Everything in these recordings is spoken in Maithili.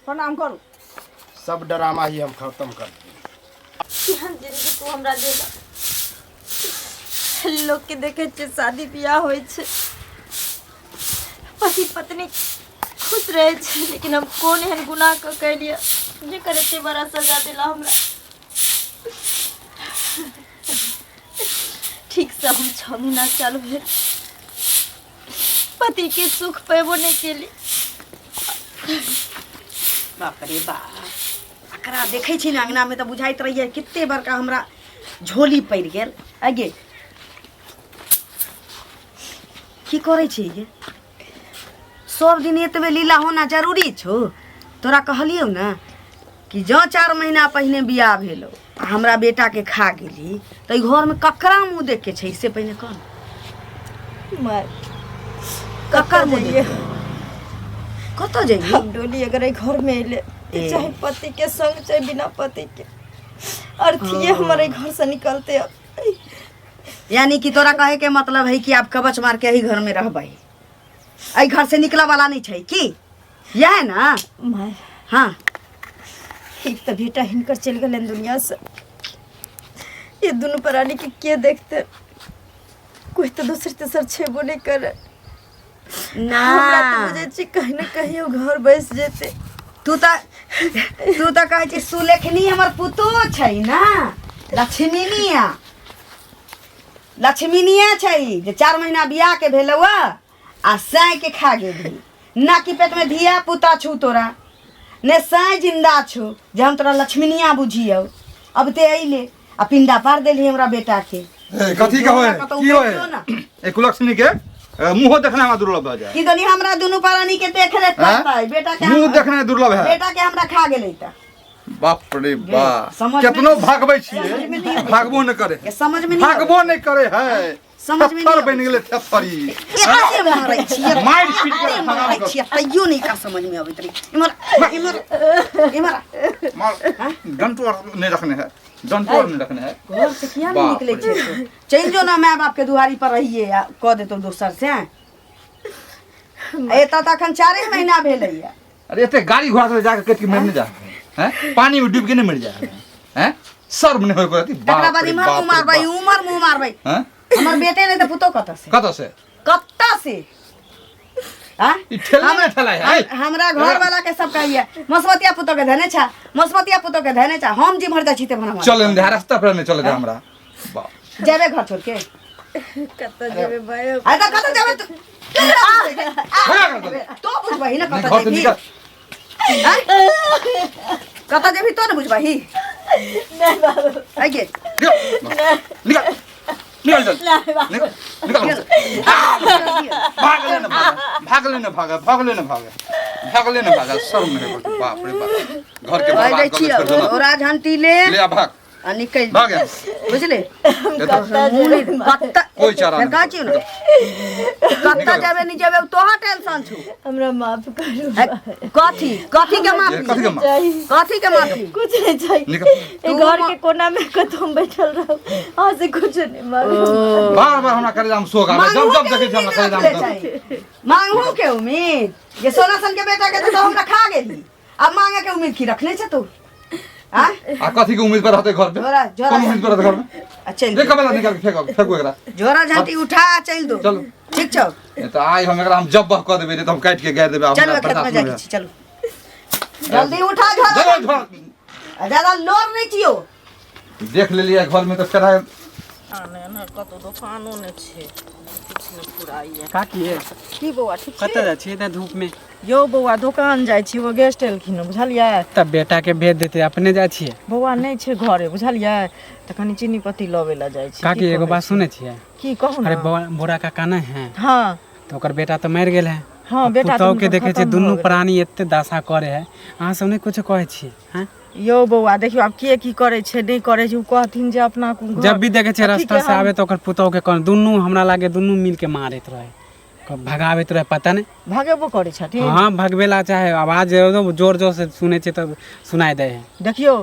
प्रणाम करू। सब ड्रामा ही हम खत्म कर दिए। केहन जिंदगी तू हमरा देला। लोग के देखे छियै शादी बियाह होइ छै, पति पत्नी खुश रहै छै, लेकिन हम कोन एहन गुनाह कऽ केलियै जेकर एते बड़ा सजा देला हमरा। ठीकसँ हम 6 महीना चालू भेल पतिके सुख पेबो नहि केली। बाप रे बाप, एकरा देखै छी ने अङ्गनामे तऽ बुझाइत रहैए कते बड़का हमरा झोली पड़ि गेल। आगे की करै छी गे? सब दिन एतबे लीला होना जरूरी छौ? तोरा कहलियौ ने कि जँ 4 महीना पहिने बियाह भेलौ आ हमरा बेटाके खा गेली तऽ एहि घरमे ककरा मुँह देखके छै से पहिने कह ने। माय, ककर मुँह जइए? देख कतऽ जइए? हम डोली अगर एहि घरमे अयलै ए। चाहे पति के संग चाहे बिना पति के, अर्थिये हमर एहि घर से निकलते अब। यानी कि तोरा कहे के मतलब है कि आप कवच मार के एही घर में रहबै, एहि घर से निकले वाला नहीं छै की? यह है ना? माय। हाँ। एक तऽ बेटा हिनकर चलि गेलनि दुनिया से, ये दुनू प्राणी के के देखते? कोई तऽ दोसर तेसर छेबो नहि करे। ना, हमरा तऽ बुझै छी कहीं ने कहीं ओ घर बसि जेतै। तू तऽ कहै छी सुलेखनी हमर पुतोह छै ना, लक्ष्मीनिया लक्ष्मीनिया छै जे 4 महीना बियाह के भेलौ आ साँय के खा गेली। ना कि पेट में धिया पुता छौ तोरा, ने साँय जिंदा छौ जे हम तोरा लक्ष्मीनिया बुझियौ। अब ते अइले आ पिंडा पार देली हमरा बेटा के। ए, कथी के होय? कतौ की होय? बैठो ना। ए कुलक्ष्मी के मुंहो देखना हमरा दुर्लभ भऽ जाय। की दनी हमरा दुनू प्राणी के देख रेख हैं? करतै बेटा के। मुंह देखना दुर्लभ है। बेटा के हमरा खा गेलै तऽ बाप रे बाप, समझ में केतनो नहीं- भागबै समझ में नहीं छियै अबै छै। भागबो नहि करे, ये समझ में नहीं आबै। भागबो नहि करे है। समझ में थेथर नहीं बनि आबै। गेलै थेथरी। एते मारै छियै, मारि पीट के एते मारै छियै, तैयो नहीं का समझ में अबैत रही। इम्हर इम्हर इम्हर मार डंटो आर नहि रखने है, डंटो आर नहि रखने है। घर से किया नहीं बाप निकले रे। छै तू? चलि जो ना माय बाप के दुआरी पर रहिए आ कऽ देतौ दोसर से। एतऽ तऽ अखन 4 महीना भेलैया। अरे एते गाड़ी घोड़ा से जाके कटि के मरि नहि जा हैं? पानी में डूब के नहीं मर जाए हैं? शर्म नहीं होय पड़ती। तकरा बाद इम्हर मुँह मारबै, उम्हर मुँह मारबै। हैं? हमर बेटे नहीं तऽ पुतोह कतऽ से? कतऽ से? कतऽ से? आँ? ई ठेला नहि ठेला है। हमरा घर वाला के सब कहिए मसमतिया पुतोह के धने छा, मसमतिया पुतोह के धने छा। हम जिम्हर जाइ छी तेम्हर हमरा चल ने रास्ता पर नहीं चल दे हमरा। बाप। जेबे घर छोड़ के? कतऽ जेबै भाय? आ तऽ कतऽ जेबै तू? भगा कर दे। तो बुझबही ने नहीं, कतऽ घर से जेबही। निकल। कतऽ जेबही तो ने बुझबही। नहि बाबू। आइगे। निकल निकल निकल चल निकल निकल घर से। भाग ले ना भाग, भाग ले ना भाग, भाग ले ना भाग, भाग ले ना भाग। शर्म नहीं होती बाप रे बाप, घर के कहि दै बर्बाद कर छियौ छोड़ देलक। ओरा झंटी ले ले आ भाग। आ निकलि भाग यहाँ। बुझले? एतऽ कतऽ कोई चारा फेर नहीं। कहै छियौ ने कतऽ जेबै नहि जेबै तोहर टेंशन छौ। हमरा माफ करू। है, कथी कथी के माफी? कथी के माफी? चाही। कथी के माफी? कुछ नहीं चाहिए। निकल। ए घर के कोना में कतौ हम बैठल रहब, अहाँ से कुछ नहीं मांगब। बार बार हमरा कलेजा में शोक आबै, जब जब देखै छी हमरा कलेजा में दर्द। मांगू के उम्मीद जे सोना सन के बेटा के तो हमरा खा गेली, अब मांगे के उम्मीद की रखने छे तू? हाँ? आ कथी के उम्मीद पर रहतै घर पे? झोरा झोरा कोन उम्मीद पर रहतै घर में? आ चल देख कबेला निकाल के फेंको फेंकू एकरा। झोरा झांटी उठा आ चल दो। चलो। ठीक छौ? नहीं तो आइ हम एकरा हम जब्बह कऽ देबै, नहीं तो हम काटि के गाड़ि देबै। आब चलो हमरा खेत में बर्दाश्त जाके नहि छी, चलो जल्दी उठा झोरा। चलो झोरा। आ ज्यादा लोर नहीं छियो। देख लेलियै घर में तऽ फेर आइ कतौ दोकानो नहि छै, किछु नहि फुराइए। काकी ये। की बौआ, ठीक छी? कतऽ जाइ छियै इतना धूप में? यौ बौआ, दोकान जाइ छी, ओ गेस्ट एलखिन हँ, बुझलियै? तब बेटा के भेज देते, अपने जाइ छियै? बौआ नहि छै घरे, बुझलियै? तऽ कनि चीनी पत्ती लबै लए जाइ छी। काकी की एगो कहै बात छी? सुनै छियै? की कहू अरे ने। बोरा काका नहि है? हाँ। तऽ ओकर बेटा तऽ मरि गेल है। हाँ, बेटा तऽ पुतहु के हुनकर देखै छियै खतम भऽ दुनू गेलै। प्राणी एते दशा करे है, अहाँ सब नहि कुछो कहै छियै? हैं? यौ बौआ देखियौ, आब के की करै छै नहि करै छै, ओ कहथिन जे अपना घर- जब भी देखै छियै अथी रास्ता के से हम- आबे तऽ ओकर पुतहु के कहन दुनू हमरा लागे दुनू मिल के मारैत रहे, भगाबैत रहे, पता नहि। भगेबो करै छथिन? हाँ, भगबेला चाहे आवाज जोर जोर से सुनै छियै तब सुनाइ दै है। देखियौ,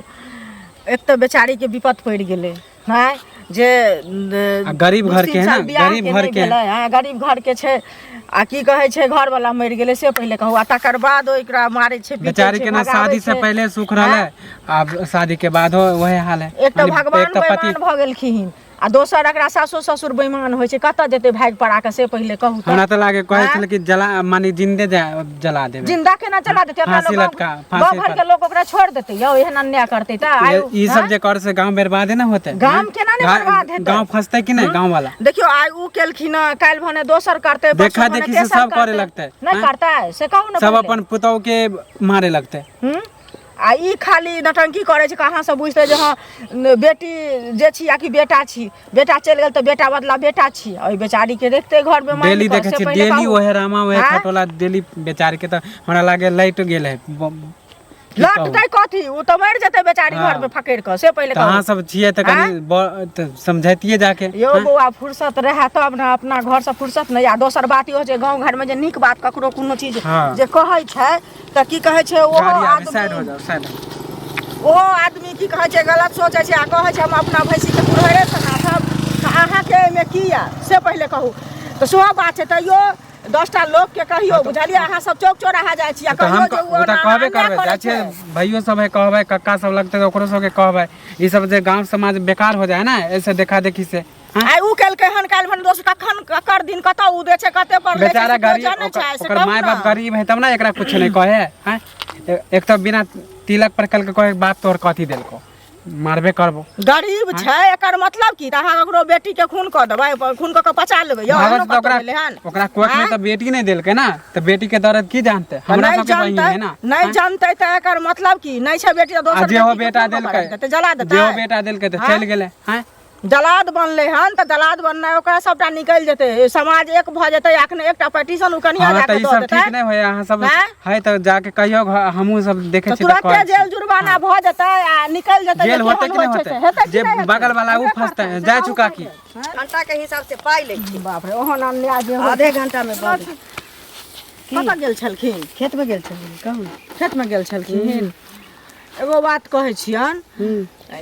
एक तऽ बेचारी के विपत पड़ि गेलै हैं जे आ गरीब घर के है दू तीन ना, साल बियाह गरीब के घर नहि के है। भेलै, हँ, गरीब घर के छै। आ की कहै छै घरवला मरि गेलै से पहिले कहू आ तकर बाद ओकरा मारै छै पीटै बेचारी छै, के ना भगाबै शादी से छै। पहले सुख रहलै, आब शादी के बाद हो वही हाल है। एक तऽ माने भगवान एक तऽ पति बेईमान भऽ गेलखिन आ दोसर एकरा सासो ससुर बेईमान होइ छै। कतऽ जेतै भागि पड़ा कऽ से पहिले कहू तऽ। हमरा तऽ लागे कहै आँय? छलै कि जला, माने जिंदे जला देबै। जिंदा केना जला देतै अपना फांसी लोग? लटका, गाँव फांसी घर पर। के लोग ओकरा छोड़ देतै यौ? एहन अन्याय करतै तऽ ई सब जे कर से गांव बर्बादे ना होते? गाम केना नहि बर्बाद हेतै? गांव फंसते कि नहीं गांव वाला? देखियौ, आइ उ केलखिन हँ, काल्हि भने दोसर करतै, परसू देखा भने देखी से तेसर सब करे करतै। लगतै, नहि आँय? करतै से कहू ने सब पहिले। अपन पुतोह के मारे लगते। आ ई खाली नटंकी करै छै। कहाँ से बुझतै जे हँ बेटी जे छी आ कि बेटा छी? बेटा चलि गेल तऽ बेटा बदला बेटा छी। ओहि बेचारी के देखतै घरमे मानि डेली कऽ, देखे से छी पहिले डेली कहू। वहे रामा वहे आँय? खटोला डेली। बेचारी के तऽ हमरा लागे लाइट गेल है की कहू? लटतै कथी? ओ तऽ मरि जेतै बेचारी हाँ। घरमे फकड़ि कऽ, से पहिले तऽ अहाँ कहू। सब छियै तऽ कनि तऽ समझैतियै जाके। यौ बौआ, फुर्सत रहए तब ने। अपना घरसँ फुर्सत नहि। आ दोसर बात इहो छै, गाँव घरमे जे नीक बात ककरो कोनो चीज हाँ। जे कहै छै तऽ की कहै छै ओहो गाड़ी आबे, साइड हो आदमी जाओ, साइड हो जाओ। ओहो आदमी की कहै छै, गलत सोचै छै आ कहै छै हम अपना भैंसीके कुरहड़ेसँ नाथब, तऽ अहाँके एहिमे की यऽ से पहिले कहू तऽ। सेहो बात छै। तैयो 10टा लोकके कहियौ, बुझलियै? अहाँ सब चौक चौराहा जाइ छी आ तऽ हम कहियौ जे ओ ओ तऽ ओना कहबे अन्याय करबै। करै जाइ छियै छै। भैयो सब है, कहबै कक्का सब लगतै तऽ ओकरो सबके कहबै। ई सब जे गांव समाज बेकार हो जाए ना ऐसे देखा देखी से, हाँ? आइ उ केलकै हन, काल्हि भने दोसर। कखन ककर दिन कतऽ उ दै छै, कते पर लै छै, बेचारा से केओ गरीब जानै छै से ओकर कहू माय ने। बाप गरीब है तब ना एकरा कुछ नहीं कहे हैं। एक तो बिना तिलक पर कल के कहे बाप तोहर कथी देलको, मारबे करबो। गरीब छै एकर मतलब की? तऽ अहाँ ककरो बेटी के खून कऽ देबै, खून कऽ कऽ पचा लेबै यौ? भागत एहनो तऽ कतौ ओकरा भेलै हन? ओकरा कोख में आँय? तऽ बेटी नहीं देलकै ना, तऽ बेटी के दर्द की जानते? हमरा नहि सबके बहिन जानतै है ना। नहि जानतै तऽ एकर मतलब की? नहि छै बेटी तऽ आ दोसर जे हो बेटी के बेटा खून कऽ देलकै पचा देतै, जला जे हो देतै। बेटा देलकै तऽ आँय? चलि गेलै हैं। जलाद बनलै हन तऽ जलाद बननाइ ओकरा सबटा निकलि जेतै। समाज एक भऽ जेतै। अखने एकटा पिटीशन ओ कनिया हाँ जाके तऽ ई दऽ सब देतै ठीक नहि होय। अहाँ सब आँय? है तऽ जाके कहियो, हमहूँ सब देखै तऽ छी तऽ तुरते कहै छी। जेल जुर्माना भऽ जेतै आ निकलि जेतै जे जेल होतै केहन कि नहि होइ छै होतै? से। हेतै कि जे नहि हेतै? बगल वाला उ हेबे फंसतै करतै, से जा कहू चुका की पहिले। घंटा के हिसाब से पाइ लै छी। बाप रे, ओहन अन्याय जे होइ। आधे घंटा में बंद। कतऽ गेल छलखिन? खेत में गेल छलियै, कहू। खेतमे गेल छलखिन। एगो बात कहै छियनि,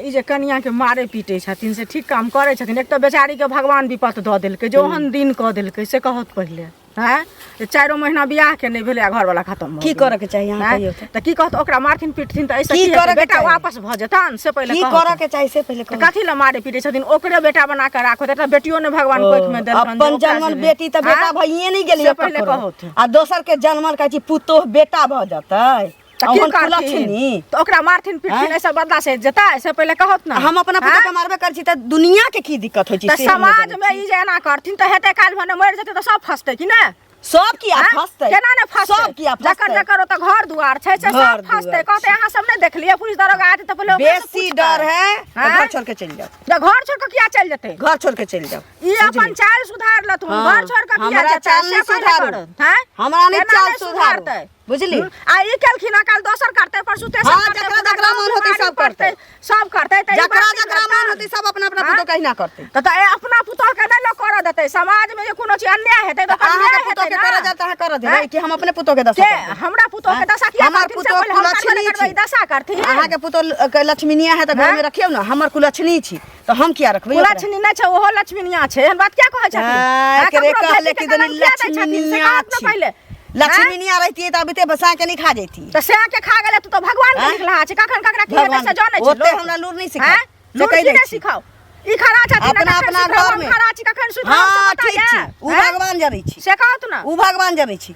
ई जे कनियाके मारै पीटै छथिन से ठीक काम करै छथिन? एक तऽ बेचारीके भगवान विपत दऽ देलकै जे ओहन दिन कऽ देलकै, से कहत पहिले। आँय, जे 4 महीना बियाहके नहि भेलै आ घरवला खतम भऽ की गेलै। करऽ के चाही अहाँ आँय? कहियौ तऽ। तऽ की कहत? ओकरा मारथिन पीटथिन तऽ एहिसँ की की हेतै? करऽ के बेटा चाही? वापस भऽ जेतनि से पहिले की कहत। करऽ के चाही से पहिले तऽ कहू। कथी लए मारै पीटै छथिन? ओकरे बेटा बना कऽ राखत। एकटा बेटियो ने भगवान कोखिमे देलकनि जे अपन ओकरा जनमल से- बेटी तऽ बेटा आँय? भइए नहि गेलै से पहिले ककरो। कहौथ। आ दोसर के जनमल कहै छी पुतोह बेटा भऽ जेतै। तऽ की ओहन करथिन? कुलक्षणी। तऽ ओकरा मारथिन पीटथिन आँय? एहिसँ बदला से जेतै से पहिले कहत ने। हम अपना पुतोह आँय? के मारबे करै छी तऽ दुनिया के की दिक्कत होइ छै तऽ से हम नहि समाज जानै मे छी। ई जे एना करथिन तऽ हेतै, काल्हि भने मरि जेतै तऽ सब फसतै कि नहि? सब किया आँय? फसतै? केना ने फसतै? सब किया जकर फसतै? जकर ओतऽ घर दुआर छै से घर सब फसतै। दुआर कहतै अहाँ सब नहि देखलियै? पुलिस दरोगा आयत तऽ पहिले ओकरे से बेसी पूछतै। डर है तऽ आँय? घर छोड़ के चलि जाओ। जे घर छोड़ कऽ किया चलि जेतै? घर छोड़ के चलि जाओ। ई अपन चाल सुधार लथुन। हाँ, घर छोड़ कऽ किया हमरा जेतै चाल से नहि पहिले सुधारू। करत, आँय? हमरा नहि केना चाल नहि सुधारू। सुधारतै? बुझली? आ ई केलखिन हँ, काल्हि दोसर करतै, परसू तेसर हाँ, करतै, जकरा पूरा जकरा गाँव मन होतै बीमारी सब करतै। सब करतै तऽ ई जकरा बात जकरा नहि मन होतै सब अपना अपना आँय? पुतोह कहिना करतै। तऽ ए अपना पुतोह के नहि लोक करऽ देतै। समाज मे जे कोनो चीज अन्याय हेतै तऽ ओकर अहाँके न्याय पुतोह हेतै के ना। करऽ जायब तऽ अहाँ करऽ देबै आँय? कि हम अपने पुतोह के दशा के करबै? हमरा पुतोह के दशा किया हमर करथिन से पुतोह पहिले हम करबे कुलक्षणी नहि करबै, छी। ई दशा करथिन। अहाँके पुतोह के लक्ष्मीनिया है तऽ घर में रखियौ ने। हमर कुलक्षणी छी तऽ हम किया रखबै ओकरा? कुलक्षणी नहि छै, ओहो लक्ष्मीनिया छै। एहन बात किया कहै छथिन? आँय, आँय, एकरे ककरो कहले बेटी कि के दनी कलंक किया दै छथिन से लक्ष्मीनिया कहत ने छी। पहिले। लक्ष्मीनिया रहितियै तऽ अबिते बसा के नहि खा जैती। तऽ सएह के खा गेलै। तू तऽ भगवान के आँय? लिखलहा छै। कखन ककरा की हेतै भगवान से जानै छै ओते लोक? हमरा लूर नहि सिखाउ। आँय? से लूर कहि की दै नहि छी। सिखाउ? ई खड़ा छथिन अपना कखन अपना सुधरब, घर हम में। खड़ा छी कखन सुधरब से हाँ पता ठीक यऽ? छी उ आँय? भगवान जनै छी। से कहत ने। उ भगवान जनै छी।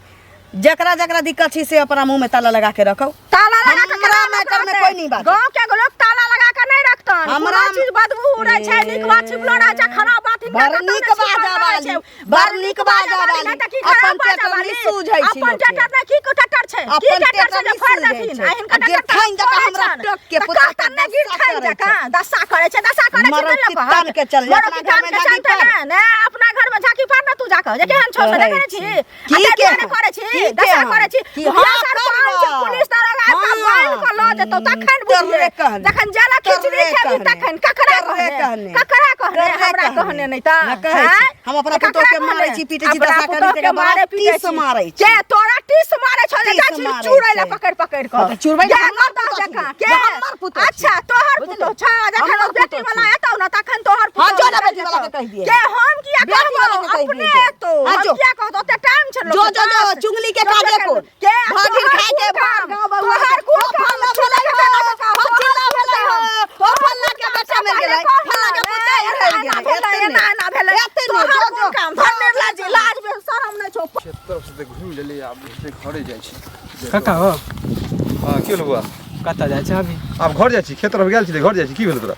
जकरा जकरा दिक्कत छी से अपना मुंह में ताला लगा के रखो। ताला लगा के हमरा केना लोक मैटर में रहतै? कोई नहीं बात। गाँव के लोग ताला लगा के नहीं रखतन। हमरा कोनो चीज बदबू उड़ै छै, नीक बात छिपलो रहै छै, खराब बात हिनका बड़ कतौ नीक नहि छिपल बाजा रहै वाली, छै। बड़ नीक बाजा वाली वाली। नहि तऽ की खराब अपन बाजा टेटर वाली? नहि सूझै छै अपन लोकके। टेटर नहि, की टेटर छै? की अपन टेटर छै टेटर जे नहि फोड़ि सूझै देथिन? छै। आ हिनका आ टेटर तऽ गिरथाइन जकाँ फोड़ै हमरा छनि। टोक के तऽ पुतोह कहतनि के ने दशा गिरथाइन करै जकाँ छै। दशा करै छै, दशा करै छै मरौ नहि लोक की तान कहत। के चल जा, मरौ अपना की तान घरमे के झाँकी चलतै पार। ने, ने अपना घरमे झाँकी पार ने तू जाकऽ जे केहन छौ से कहै देखै छी। छी। की आ ताहि के दुआरे हम? करै छी, की के दशा हम? करै छी। की मुखिया हाँ सरपंच करबौ। पुलिस दरोगा आबि कऽ हाँ। बान्हि कऽ लऽ जेतौ तखन तोरे बुझिहे। कहने। जखन जेलक खिचड़ी तोरे खेबही कहने। तखन ककरा तोरे कहने? कहने। ककरा कहने? तोरे हमरा कहने नहि तऽ ना कहै छी। आँय? हम अपना ककरा पुतोह के कहने? मारै छी, पीटै छी, अपना दशा करै पुतोह छी, के तकर मारे बाद पीटै टीस छी। मारै छी। के तोरा टीस मारै छौ जे टीस जाइ छी मारै चूड़ै लए छै। पकड़ि पकड़ि हाँ कऽ तऽ चुड़बै जे तऽ हमर गदह पुतोह जकाँ छी। के जे हमर पुतोह छी। अच्छा तोहर बुझली? पुतोह छौ। जखन हमर ओ बेटी पुतोह वाला छी। एतौ ने तखन तोहर हाँ पुतोह जो ना बेटी। बेटी वाला के कहि दिए। के हम किया बेटी कहबो वाला के कहि अपने दिए जो। एतो हाँ, हम जो। किया कहतो ओते टाइम छै लोक जो के जो जो पास। चुंगली के जो काजे जो को के भागिन तोहर खाए के कुल भाग काम, गाँव बउआ तोहर के। कुल ओ काम, फल्ला चुगली भेलै के हो, काजे का, ओ चिल्ला भेलै हो, ओ फल्ला के बेटा मरि गेलै, फल्ला के पुतैह मरि गेलै, भेलै, एते एना ने। एना भेलै। एते ने, तोहर जो कोन जो। काम? धर निर्लज, लाज बे शरम नहि छौ। खेत तरफ से तऽ घुमि लेलियै, आब जे छै घरे जाइ छी। कका हो। हँ, की भेल बौआ? कतऽ जाइ छै अभी? आब घर जाइ छी, खेत तरफ गेल छलियै, घर जाइ छी। की भेल तोरा?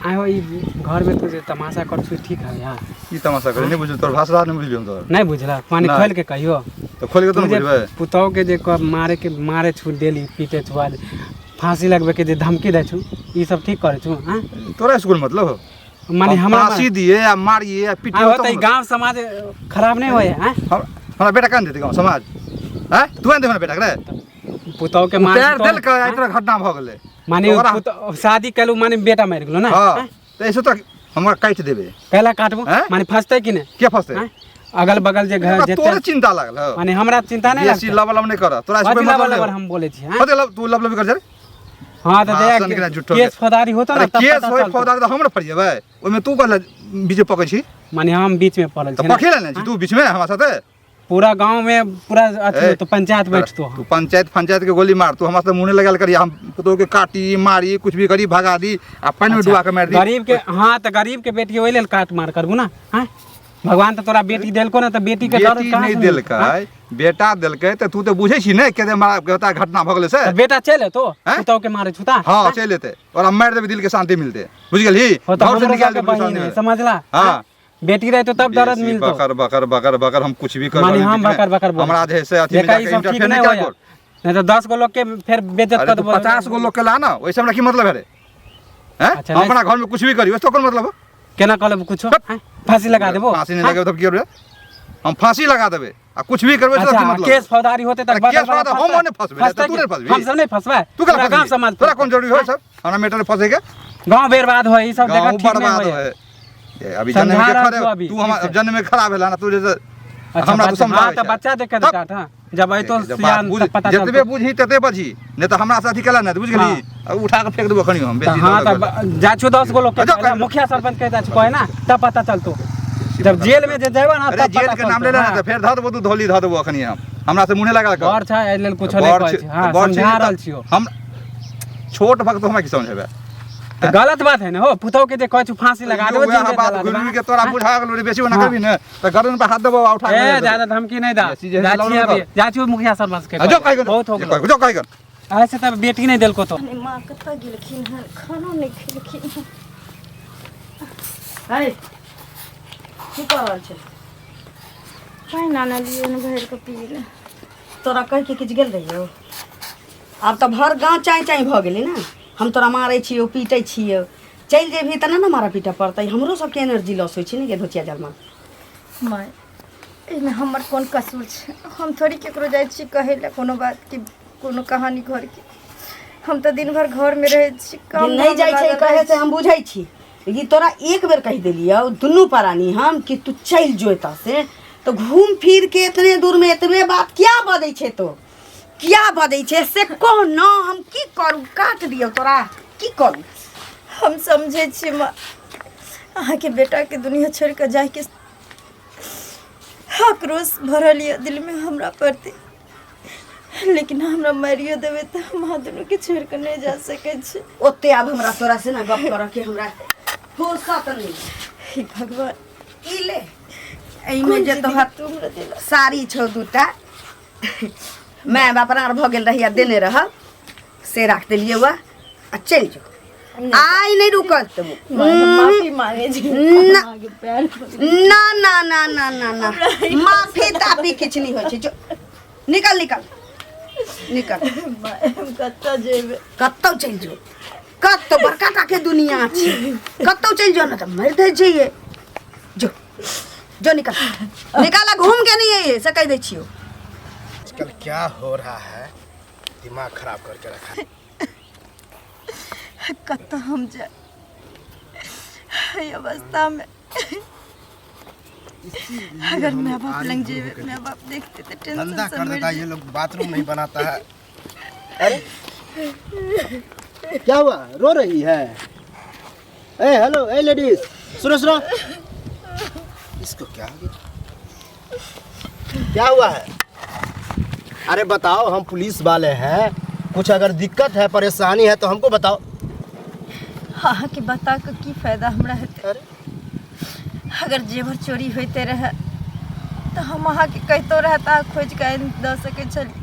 आइ हो, ई घरमे तू जे तमाशा कर छी, ठीक है यहाँ? की तमाशा करी? नहि बुझल तोर भाषा, नहि बुझलियै हम तोर। नहीं बुझलक? माने नहि। खोल के कहियो। तऽ खोलि कऽ तू तऽ ने जे बुझबै। पुतहु के जे मारे के मारे छु डेली, पीटे छु, आज फांसी लगबे के जे धमकी दै छु, ई सब ठीक करे छु? हाँ। तोरा स्कूल मतलब हो? माने हम हमरा फांसी दिए आ मारिए आ पिटिए। हाँ, तो गांव समाज खराब नहीं होए? हाँ। हमरा बेटा कान देतै गाँव समाज? हैं, तू आनि दे हमरा बेटा के रे। पुतहु के मारे पैर तो- देलकै, आइ तोरा घटना भऽ गेलै। माने तोरा- शादी केलू माने बेटा मरि गेलो ना? हँ, तऽ ऐसे तोरा हमरा काटि देबै। कैला काटबो? हैं? माने फंसतै कि नहि? के फसतै? हैं? अगल बगल जे घर हमरा जेते। तोरे चिंता लागल हौ। माने हमरा चिंता नहीं बेसी लगतै। लब लब नहि कर, तोरा ऐसे कथी कोई लब मतलब लब नहि। हम बोलै छी? हाँ? कथी लब? तू लब लब कर जा रे। हाँ, तऽ भाषण जे केना झूठो केस के। फौजदारी होतो ना अरे तब केस पता होय चलतौ। फौजदारी तऽ हम ने फरिएबै ओहिमे, तू कहले बीच पकै छी। माने हम बीच में पड़ल तऽ छी ना? पखे लेने छी तू बीच में हमरा साथे। पूरा गांव में पूरा अथी ए, तो पंचायत बैठतो। तू पंचायत पंचायत के गोली मार, तू हमरा से मुँह लगाल करी, हम पुतोह के काटी मारी कुछ भी करी, भगा दी आ पानि में डुबा के मारि दी। गरीब के, हाँ, तऽ गरीब के बेटी ओहि लेल काट मार करबू ना? हाँ, भगवान तऽ तोरा बेटी देलको ना, तऽ बेटी के दर्द बेटी कहाँ नहि से देलकै, बेटा देलकै। तऽ तू तऽ बुझै छी ने के मारा कता घटना भऽ गेलै से। तऽ बेटा चलि एतो? हैं? पुतोह के मारे छुता? हाँ, चलि एतै और हम मारि देबै, दिल के शांति मिलतै, बुझि गेलही? हो तऽ घर से हमरो निकालि सबके देबै, बहिन शांति है, मिलतै। समझला? हाँ। बेटी रहे तो तब दर्द बेसी मिलतो। बकर बकर बकर बकर, हम कुछ भी कर माने हम बकर बकर बोलै हमरा छी। जे से अथी में देखा, ई जाके सब ठीक इंटरफेयर नहीं नहि होया, कर। नहीं तो 10 गो लोग के फिर बेइज्जत अरे कर तू देबो। 50 गो लोग के ला ना, ओहिसे हमरा की मतलब है रे? हैं? अच्छा, हम नहीं- अपना घर में कुछ भी करी, ओहिसे कोन मतलब हो? केना कहलब कुछो? हैं? फांसी लगा देबो? फांसी नहीं लगेबै तब की करबै? हम फांसी लगा देबै आ कुछ भी करबै तो अच्छा की मतलब? केस फौजदारी होते तब अरे केस फौजदारी हम नहि फंसबै, फंसतै तू के? नहि फंसबही। हम सब नहीं फंसबै। तू केना पूरा गांव फंसबही? समाज तोरा कोन जरूरी हो सब हमरा मैटर फंसे के? गांव बर्बाद होय, ई सब देखा गाँव ठीक नहीं बर्बाद होय। होय। ये अभी समझा जन्म के रहल खड़े छौ अभी, तू हम ठीक छै। जन्म में खड़ा भेला ना, तू जैसे अच्छा, हमरा तू हाँ समझाबै तऽ छै। बच्चा देख के तब- डांट। हाँ, जब अयतो जब बात सियान बुझ तब पता जतबे चलतौ। बुझही तते बजही, नहीं तऽ हमरा से अथी केला नहि, बुझि गेलही? आ उठा के फेंक देबो खनी हम तऽ बेसी हाँ लग तऽ गेल। जाइ छौ 10 गो लोग के जाओ, पहिले कहियो। मुखिया सरपंच के जाइ छौ कहे ना, तब पता चलतो। जब जेल में जे जेबा ना अरे तब जेल पता के नाम चलतौ। लेला ना हाँ। तऽ फेर धऽ देबो, तू धोली धऽ देबो अखनी हम, हमरा से मुँह लगा कर। बड़ छै, एहि लेल कुछो नहीं बड़ कहै छै- छी। हाँ, बड़ छै समझा तऽ रहल छियौ। हम छोट भक्त, हमरा की समझेबै? तऽ गलत बात है ना हो, पुतहु के जे कहै छौ फांसी लगा देबो, वएह जिंदे बात जला देबो। घुरि के तोरा बुझा गेलो रे, बेसी ओना हाँ। करबी ने तऽ गर्दन पर हाथ देबो आ उठा के ए लऽ जेबो। ज्यादा धमकी नहीं दा। बेसी जे जाइ लौड़ा छी अभी कर। जाइ छी मुखिया सरपंच के आ जो कहे। कहि बहुत हो गेलो। जो कहि। ऐसे तब बेटी नहीं देलको तो। नहि, माँ कतऽ गेलखिन हन? खानो नहि खेलखिन हन। है, की कऽ रहल छै? पानि आनलियै हन भरि कऽ पी ले। तोरा कहि के किछु गेल रहियौ? आब तऽ भर गाँव चाँय चाँय भऽ गेलै ने, हम तोरा मारै छियौ, पीटै छियौ। चलि जेबही तऽ नहि ने मारा पीटऽ पड़तै? हमरो सबके एनर्जी लॉस होइ छै ने गे धोचिया जलमा। माय, एहिमे हमर कोन कसूर छै? हम थोड़ी केकरो जाइ छी कहै लए कोनो बात कि कोनो कहानी घरके। हम तऽ दिन भरि घरमे रहै छी, काम नहि जाइ छै कहै से हम बुझै छी, लेकिन तोरा एक बेर कहि देलियौ दुनू प्राणी हम कि तू चलि जो एतऽ से, तऽ घूम फिर के एतने दूरमे एतबे बात किया बजै छै? तो किया बजै छै से कह न, हम की करू? काट दियौ तोरा? की करू? हम समझै छी माँ, अहाँके बेटाके दुनिया छोड़ि कऽ जाइके आक्रोश भरल यऽ दिलमे हमरा प्रति, लेकिन हमरा मारियो देबै तऽ हम अहाँ दुनूके छोड़ि कऽ नहि जा सकै छी। ओते आब हमरा तोरा से ना गप करऽ के हमरा फुर्सत नहीं। हे भगवान! ई ले, एहिमे जे तोहर तू हमरा देला। साड़ी छौ दूटा, माय बाप रार भऽ गेल रही आ देने रह, से राख देलियै वा, आ चलि जो, आइ नहि रुकल तू। माँ, हम माफी मांगे छी। ना। अहाँके पैर ना ना ना ना ना ना, माफी ताफी किछु नहि होइ छै। जो, निकल निकल निकल। माँ, हम कतऽ जेबै? कतौ चलि जो, कतौ। बड़का टा के दुनिया छै, कतौ चलि जो, ने तऽ मरि धरि जइए। जो जो, निकल निकल, आ घूम के नहीं आइए से कहि दै छियौ। आजकल क्या हो रहा है, दिमाग खराब करके रखा है। कतऽ हम जाए एहि अवस्थामे? अगर माय बाप लग जेबै, माय बाप देखते तऽ टेंशन धंधा से कर मरि देता है ये लोग, बाथरूम नहीं बनाता है। अरे, क्या हुआ, रो रही है? ए हेलो, ए लेडीज। सुनो सुनो, इसको क्या हो गया? क्या हुआ है? अरे बताओ, हम पुलिस वाले हैं, कुछ अगर दिक्कत है परेशानी है तो हमको बताओ। अहाँके बता कऽ की फायदा हमरा हेतै? अरे अगर जेवर चोरी होइते रहए तऽ हम अहाँके कहितो रहए तऽ अहाँ खोजि कऽ आनि दऽ सकै छलियै।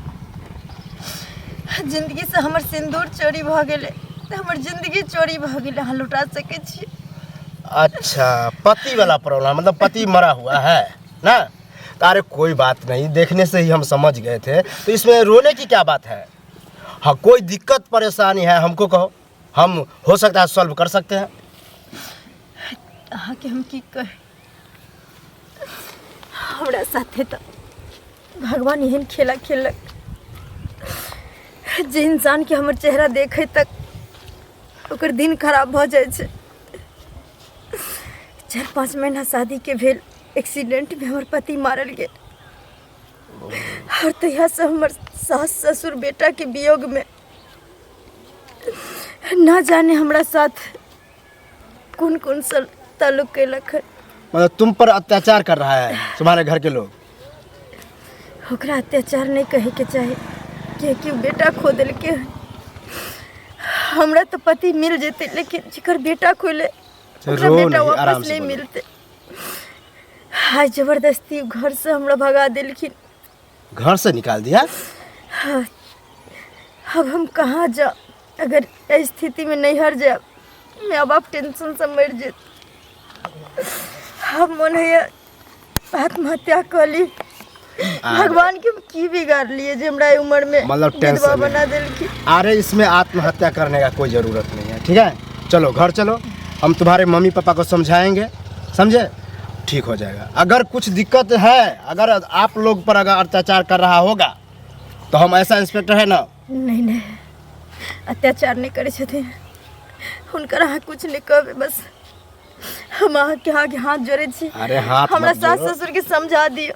जिन्दगीसँ हमर सिन्दूर चोरी भऽ गेलै तऽ हमर जिन्दगी चोरी भऽ गेलै, अहाँ लौटा सकै छी? अच्छा, पति वाला प्रॉब्लम, मतलब पति मरा हुआ है ना? तो अरे कोई बात नहीं, देखने से ही हम समझ गए थे, तो इसमें रोने की क्या बात है। हाँ, कोई दिक्कत परेशानी है हमको कहो, हम हो सकता है सॉल्व कर सकते हैं। अहाँके हम की कही, हमरा साथे तऽ भगवान एहन खेला खेलक जे इंसानके हमर चेहरा देखै तक ओकर दिन खराब भऽ जाइ छै। 4-5 महीना शादीके भेल, एक्सीडेंटमे हमर पति मारल गेल और तहियासँ हमर सास ससुर बेटाके वियोगमे ना जाने हमरा साथ कोन कोन सा ताल्लुक केलक हन। मतलब तुम पर अत्याचार कर रहा है तुम्हारे घर के लोग? ओकरा अत्याचार नहीं कहे के चाही, कियाकि उ बेटा खो देलकै हन। हमरा तो पति मिल जेतै, लेकिन जेकर बेटा खोले ओकरा रो बेटा नहीं, आराम वापस से नहीं बोलो। मिलते। आज जबरदस्ती घर से हमरा भगा देलखिन। घर से निकाल दिया? हाँ, अब हम कहाँ जाओ? अगर एहि स्थिति में नैहर जायब, माय बाप टेंशन से मरि जेत। अब मन होइए आत्महत्या कऽ ली। भगवान के हम की बिगाड़ लिए जे हमरा एहि उम्र में मतलब विधवा टेंशन में। बना देलखिन। अरे इसमें आत्महत्या करने का कोई ज़रूरत नहीं है, ठीक है? चलो घर चलो, हम तुम्हारे मम्मी पापा को समझाएंगे, समझे? ठीक हो जाएगा। अगर कुछ दिक्कत है, अगर आप लोग पर अगर अत्याचार कर रहा होगा तो हम ऐसा इंस्पेक्टर है ना। नहीं नहीं, अत्याचार नहीं करै छथिन, हुनकर अहाँ कुछ नहीं कहबै, बस हम अहाँके आगे हाथ जोड़ै छी। अरे हाथ हमरा मत सास जोड़ो। ससुर के समझा दियौ,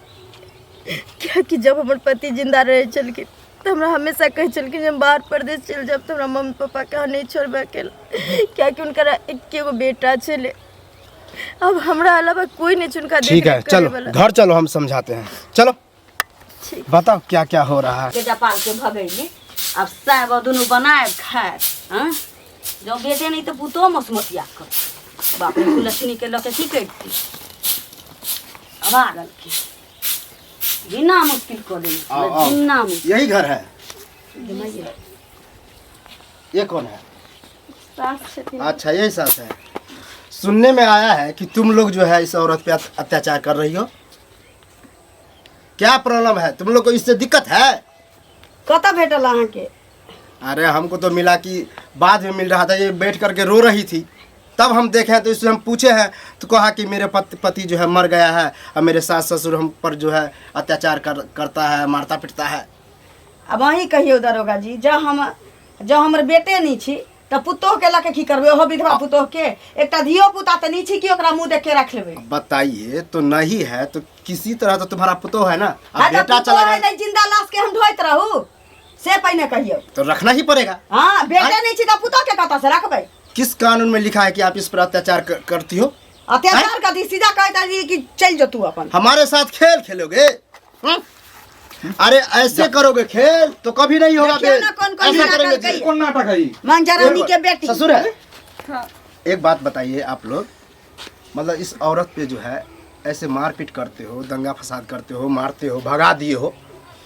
कियाकि जब हमर पति जिंदा रहै छलखिन तऽ हमरा हमेशा कहै छलखिन जे हम बाहर परदेश चलि जायब तऽ हमरा मम्मी पापाके अहाँ नहि छोड़बै अकेला, कियाकि हुनकर एके गो बेटा छलै, अब हमरा अलावा कोई नहीं छै हुनका ठीक है, देखरेख करे चलो वाला। घर चलो, हम समझाते हैं, चलो। ठीक। बताओ क्या क्या हो रहा है। के जपाल के भगैली, अब साहब दुनू बनायब खायब। हाँ, जँ बेटे नहीं तऽ पुतोह मसमतिया कर। बाप रे, कुलक्षणी के लऽ के की करिती? अब आ गेलखिन, बिना मुश्किल कऽ देने। आओ, आओ। बिना मुश्किल। यही घर है? ये कौन है? सास छथिन। अच्छा, यही सास है। सुनने में आया है कि तुम लोग जो है इस औरत पे अत्याचार कर रही हो, क्या प्रॉब्लम है? तुम लोग को इससे दिक्कत है? कतऽ भेटल अहाँके? अरे हमको तो मिला कि बाद में मिल रहा था, ये बैठ करके रो रही थी, तब हम देखे हैं तो इससे हम पूछे हैं तो कहा कि मेरे पति जो है मर गया है और मेरे सास ससुर हम पर जो है अत्याचार करता है, मारता पिटता है। अब अहीं कहियौ दरोगा जी, जँ हमर बेटे नहि छी तऽ पुतोह के लऽ के की करबै? ओहो विधवा पुतोह के एकटा धियो पुता तऽ नहि छी कि ओकरा मुँह देख के राखि लेबै। बताइए तो नहीं है तो किसी तरह तो तुम्हारा पुतोह है ना। अब हाँ, तऽ बेटा पुतोह चला है गया तऽ जिंदा लाश के हम ढोइत रहू से पहिने कहियौ। तो रखना ही पड़ेगा। हाँ, बेटे नहीं छी तऽ पुतोह के कतऽ से रखबै? किस कानून में लिखा है कि आप इस पर अत्याचार करती हो? अत्याचार कथी, सीधा कहता जी कि चलि जो तू अपन। हमारे साथ खेल खेलोगे? हम्म? अरे ऐसे करोगे खेल तो कभी नहीं होगा देखियो बेल। ना कौन-कौन ऐसा नाटक करेंगे कइए। जी। कोन नाटक है ई? मंजरानी के बेटी। ससुर है। हाँ। एक बात बताइए आप लोग, मतलब इस औरत पे जो है ऐसे मारपीट करते हो, दंगा फसाद करते हो, मारते हो, भगा दिए हो,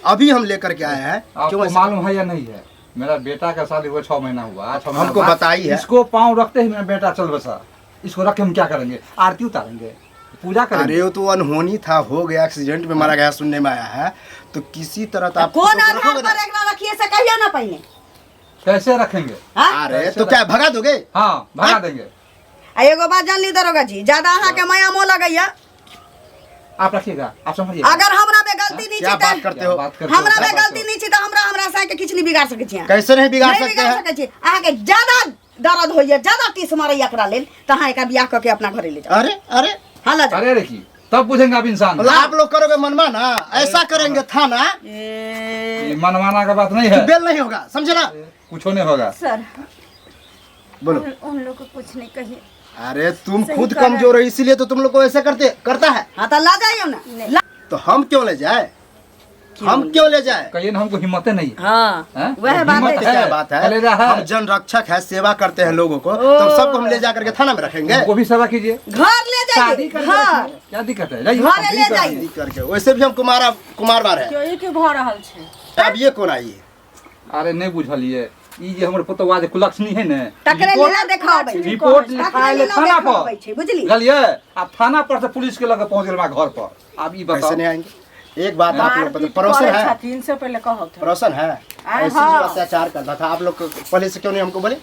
अभी हम लेकर के आए हैं, क्यों आपको ऐसे? मालूम है या नहीं है, मेरा बेटा का शादी हुआ 6 महीना हुआ, 6 महीना हमको बाद बताई है। इसको पाँव रखते ही मेरा बेटा चल बसा, इसको रख के हम क्या करेंगे? आरती उतारेंगे, पूजा करेंगे। अरे वो तो अनहोनी था, हो गया, एक्सीडेंट में मारा गया सुनने में आया है, तो किसी तरह तो आप कोन तो आधार रखोगे पर ना? एकरा रखिए से कहियो ना पहिने। कैसे रखेंगे? हाँ? अरे तो क्या भगा दोगे? हाँ भगा देंगे। आ एगो बात जान ली दरोगा जी, ज्यादा अहाँ के माया मोह लगैया, आप रखिएगा, आप समझिएगा। अगर हमरा में गलती नहीं क्या छै बात तऽ करते हो? बात करते हो, हमरा क्या में बात गलती नहीं छै तऽ हमरा हमरा साँय के किछु नहीं बिगाड़ सकै छी अहाँ। कैसे नहीं बिगाड़ नहीं सकते बिगाड़ हैं? सकै छी। अहाँ के ज्यादा दर्द होइए, ज्यादा टीस मारैया एकरा लेल, तऽ अहाँ एकरा बियाह कऽ के अपना घरे ले जाउ। अरे अरे हाँ लऽ जाउ। अरे देखिए, तब पूछेंगे आप इंसान। मतलब आप लोग करोगे मनमाना, ऐसा करेंगे थाना ये मनमाना का बात नहीं है, बेल नहीं होगा, समझे ना? कुछ नहीं होगा। सर बोलो। उन लोग को कुछ नहीं कहिए। अरे तुम खुद कमजोर हो, इसीलिए तो तुम लोग को ऐसे करते करता है। हाँ तो ला जाइयो ना। तो हम क्यों ले जाए, हम क्यों ले जाए? कहिए ना, हमको हिम्मतें नहीं है। हाँ हैं? वह बात हिम्मत है। क्या बात है, कलेजा है। हम जन रक्षक है, सेवा करते हैं लोगों को, तो सबको हम ले जा करके थाना में रखेंगे। हमको भी सेवा कीजिए, घर ले जाइए, शादी करके घर रखिए। क्या दिक्कत है, जाइए। घर ले जाइए। शादी करके वैसे भी हम कुमारा कुमार बार है। क्यों ई की भऽ रहल छै? अब ये कौन आई है? अरे नहीं बुझलिए, ई जे हमर पुतवा जे कुलक्षणी है ने, तकरे लीला देखाबै रिपोर्ट लिखायल लीला थाना देखाबै पर छै, बुझली? बुझलिए? आ थाना पर से पुलिस के लगे पहुंच गेल हमरा घर पर। आब ई बताओ कैसे नहीं आएंगे? एक बात आप लोग मारपीट पड़ोसन करै है, छथिन से पहिले कहत। पड़ोसन है, आए ऐसे हाँ। जो अत्याचार करता था आप लोग को पहले से क्यों नहीं हमको बोले?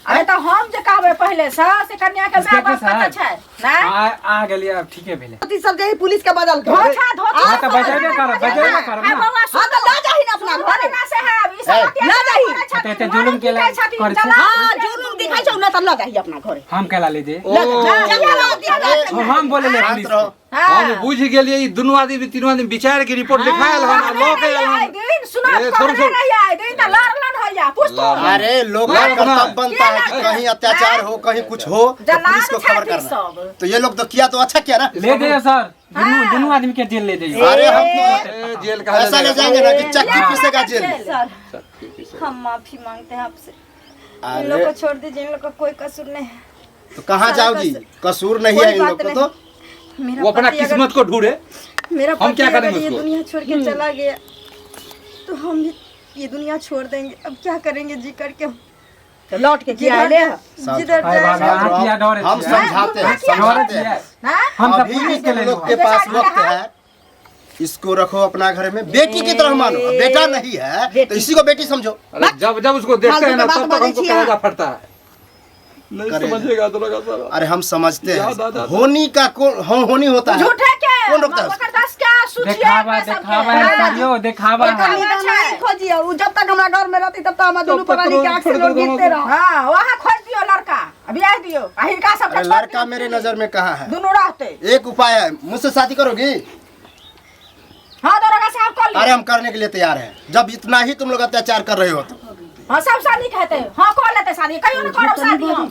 अरे तऽ हम जे कहबै पहिले से से कन्या के माय बाप कतऽ छै? नहि आ गेलियै, आब ठीके भेलै। ई सब जे है पुलिस के बदल के धोखा धोखा। हाँ तऽ बजेबे करब, बजेबे करब आ ना। बौआ हाँ तो ला जाही ना अपना घरे। सुनू से है ई सब ए, अत्याचार ला जाही। करै छथिन, एते जुलुम मारपीट केला करै छथिन, करै छै। जला हाँ जुलुम दिखाई छौ ना तऽ ला जाही अपना घरे। हम केला ले जे ओ हम बोले ले शांत पुलिस रहो। के। हम बुझ गेलिए, ई दुनू आदमी तीनू आदमी विचार के रिपोर्ट लिखायल हन आ लऽ के आयल आइ हन। दिन सुना ए, छोड़ू, कहने छोड़ू। रहियै, आइ दिन तऽ लड़लन होइया पूछ तो। लड़लन। अरे लोग का लड़ना। कर्तव्य बनता है कि कहीं अत्याचार हो, कहीं कुछ हो तो जलाल पुलिस को खबर छथि करना। सब। तो ये लोग तो किया तो अच्छा किया ना। ले जाइए सर, दुनू दुनू आदमी के जेल ले जाइए। अरे हम ए, जेल कहाँ ऐसा ले जाएंगे ना कि चक्की पीसेगा जेल में। सर हम माफी मांगते हैं आपसे, इन लोग अरे को छोड़ दीजिए, इन लोग का कोई कसूर नहीं है। तो कहाँ सारा जाओगी? कसूर नहीं कोई है इन बात लोग को नहीं। तो मेरा वो अपना पति अगर- किस्मत को ढूंढे, मेरा हम क्या पति अगर करेंगे ये उसको? दुनिया छोड़ के चला गया तो हम भी ये दुनिया छोड़ देंगे। अब क्या करेंगे जी करके हम? तो लौट के किया ले जिधर अरे जाएंगे बाबा, अहाँ किया डरे हम छियै? समझाते हैं, डरे समझाते हैं। छियै? हम सब अभी भी पुलिस के तुम ले लोग के पास वक्त है, इसको रखो अपना घर में, बेटी की तरह मानो। अब बेटा नहीं है तो इसी को बेटी समझो। अरे जब जब उसको देखते हैं ना फालतू के तब बात तक हमको बाजै छियै। कलेजा फटता है। नहीं करेजा। समझेगा तो लगा सारा। अरे हम समझते याद आ हैं, जाता। होनी का कौन होनी होता है, झूठे के कौन रोकता है? ओकर दस के सोचिए देखावा अपना सबके। देखावा है सर, यो देखावा है। कनी तो नहीं खोजियो, उ जब तक हमरा घर में रहती तब तक हमरा दुनू तब तक प्राणी के आंख से लोग गिरते रहो। हाँ वहाँ खोज दियो लड़का, बियाह दियो आ हिनका सबके अरे छोड़ लड़का दियो। मेरे नजर में कहाँ है? दुनू रहते। एक उपाय है, मुझसे शादी करोगी? हाँ दरोगा साहब कर लियो। अरे हम करने के लिए तैयार हैं, जब इतना ही तुम लोग अत्याचार कर रहे हो तो। हाँ सब शादी कहते, हाँ कर लेते शादी, कहियो न करब शादी हम।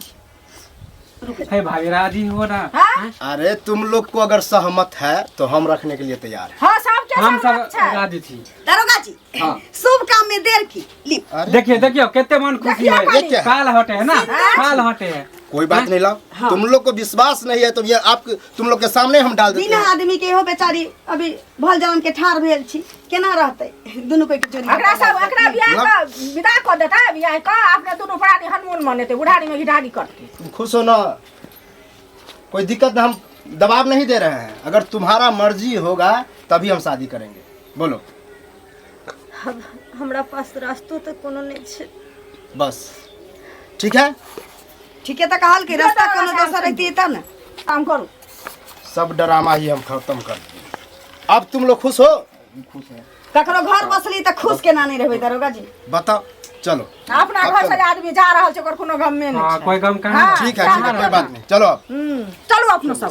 हे भाभी राजी हो ना? हाँ अरे तुम लोग को अगर सहमत है तो हम रखने के लिए तैयार हैं। हाँ सब के हम सहमत सब छै। राजी छी। दरोगा जी हाँ। शुभ काम में देर की ली। अरे देखिए देखियो कितने मन खुशी है। ये क्या है? काल हटे है ना, काल हटे है। कोई बात नहीं, लाओ। तुम लोग को विश्वास नहीं है तो ये आप तुम लोग के सामने हम डाल देते बिना हैं। आदमी के हो बेचारी अभी भल जवान के ठार भेल छी, केना रहतै दुनू कोई के चोरी एकरा सब एकरा बियाह के विदा कऽ देतै, बियाह कऽ अपने दुनू प्राणी हनमून मनेतै, बुढ़ारी में घिढारी करतै। तुम खुश हो ना, कोई दिक्कत ना, हम दबाव नहीं दे रहे हैं। अगर तुम्हारा मर्जी होगा तभी हम शादी करेंगे। बोलो। अब हमरा पास रास्तो तो कोनो नहीं छै। बस ठीक है, ठीके तऽ कहल कि रास्ता कोनो दोसर रहती तब ने। काम करू। सब ड्रामा ही हम खत्म कर दिए। अब तुम लोग खुश हो? ककरो घर बसली तऽ खुश केना नहीं रहबै दरोगा जी? बताओ। चलो अपना घर से आदमी जा रहल छै, ओकर कोनो गमे नहि हाँ छै। कोई गम कहाँ? ठीक है, ठीक है, कोई बात नहीं, चलो अब चलू अपनो सब।